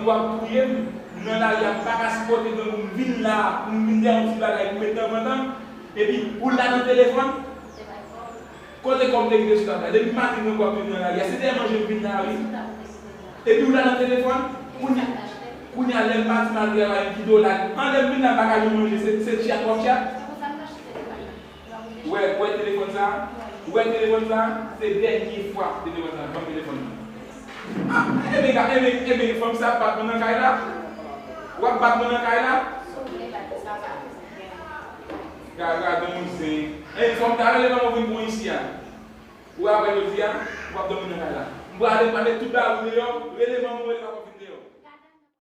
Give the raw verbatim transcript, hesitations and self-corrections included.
W ap touye m nan lari a, m pa ka sipòte grangou, m vin la pou m vin fè yon ti bagay pou m met tan pantan, epi ou la nan telefòn. Kote kòb te kite sou tab la? Depi maten grangou ap touye m nan lari a, se dèyè manje m vin la wi. Epi ou la nan telefòn. Kounye kounye a lè m pati m al travay m kite w la. An lè m vin la m pa ka jwenn manje, se se tchat w ap tchat. Ou wè, ou wè telefòn sa a? Ou wè telefòn sa a? Se dènye fwa telefòn sa a. Ban m telefòn nan. Ah, enben, ka- enben, enben, fanm sa ap bat mwen nan kay la? W ap bat mwen nan kay la? Gade, gade yon zen. Enben, fanm ta rele manman w vin pran isi a. Ou wè apre jodi a, w ap dòmi nan kay la. M prale pale tout bagay ou deyò, rele manman w.